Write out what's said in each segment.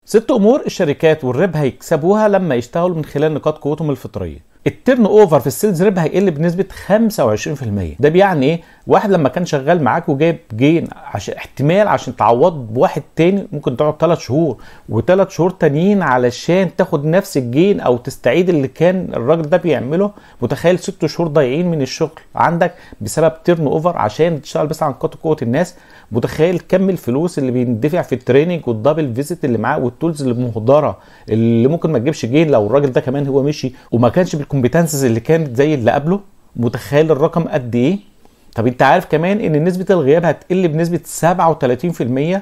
ست امور الشركات وال rep هيكسبوها لما يشتغلوا من خلال نقاط قوتهم الفطريه. ال turnover في ال sales rep هيقل بنسبة 25%. ده بيعني ايه؟ واحد لما كان شغال معاك وجايب gain، عشان احتمال عشان تعوض بواحد تاني ممكن تقعد 3 شهور و3 شهور تانيين علشان تاخد نفس ال gain او تستعيد اللي كان الراجل ده بيعمله. متخيل 6 شهور ضايعين من الشغل عندك بسبب turnover عشان تشتغل بس على نقاط قوة الناس؟ متخيل كم الفلوس اللي بيندفع في ال training وال double visit اللي معاه وال tools اللي مهدره اللي ممكن ما تجيبش gain لو الراجل ده كمان هو مشي وما كانش بال competencies اللي كانت زي اللي قبله؟ متخيل الرقم قد ايه؟ طب انت عارف كمان ان نسبة الغياب هتقل بنسبة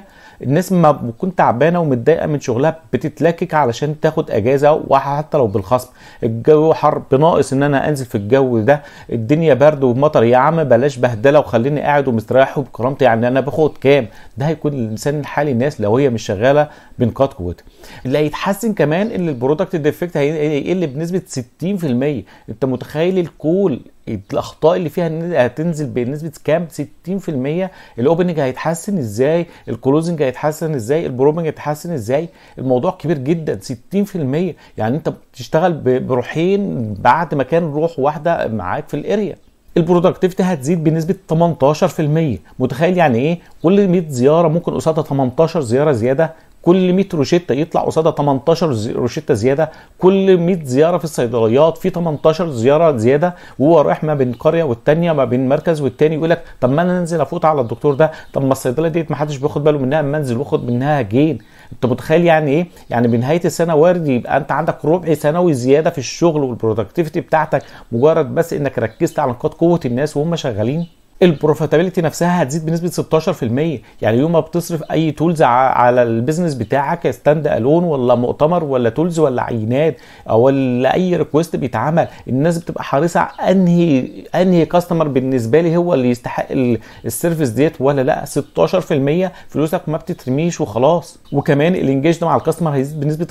37%. الناس ما بتكون تعبانة ومتضايقة من شغلها بتتلكك علشان تاخد اجازة، وحتى لو بالخصم. الجو حر بناقص ان انا انزل في الجو ده، الدنيا برد ومطر، يا عم بلاش بهدلة وخليني قاعد ومستريح وبكرامتي، يعني انا باخد كام؟ ده هيكون الانسان الحالي الناس لو هي مش شغالة بنقاط قوتها. اللي هيتحسن كمان ان ال product defect هيقل بنسبة 60%. انت متخيل ال call الاخطاء اللي فيها هتنزل بنسبة كام؟ 60%. ال opening هيتحسن ازاي؟ ال closing هيتحسن ازاي؟ ال probing هيتحسن ازاي؟ الموضوع كبير جدا، 60%. يعني انت بتشتغل بروحين بعد ما كان روح واحدة معاك في ال area. ال productivity هتزيد بنسبة 18%. متخيل يعني ايه؟ كل 100 زيارة ممكن قصادها 18 زيارة زيادة، كل 100 روشته يطلع قصادها 18 روشته زيادة، كل 100 زيارة في الصيدليات في 18 زيارة زيادة، وهو رايح ما بين قرية والتانية، ما بين مركز والتاني، يقول لك طب ما انا انزل افوت على الدكتور ده، طب ما الصيدلية ديت ما حدش بياخد باله منها، اما انزل واخد منها gain. انت متخيل يعني ايه؟ يعني بنهاية السنة وارد يبقى انت عندك ربع سنوي زيادة في الشغل وال productivity بتاعتك، مجرد بس انك ركزت على نقاط قوة الناس وهم شغالين. ال profitability نفسها هتزيد بنسبة 16%. يعني يوم ما بتصرف اي tools على ال business بتاعك، stand alone ولا مؤتمر ولا tools ولا عينات او ولا اي request بيتعمل، الناس بتبقى حريصة انهي customer بالنسبة لي هو اللي يستحق ال service ديت ولا لا. 16% فلوسك ما بتترميش وخلاص. وكمان ال engagement مع ال customer هيزيد بنسبة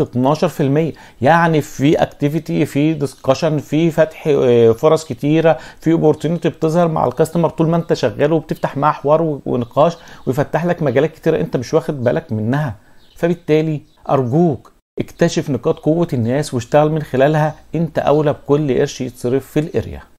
12%. يعني في activity، في discussion، في فتح فرص كتيرة، في opportunity بتظهر مع ال customer طول ما انت شغال، وبتفتح معاه حوار ونقاش ويفتح لك مجالات كتيرة انت مش واخد بالك منها. فبالتالي ارجوك اكتشف نقاط قوة الناس واشتغل من خلالها، انت اولى بكل قرش يتصرف في ال area.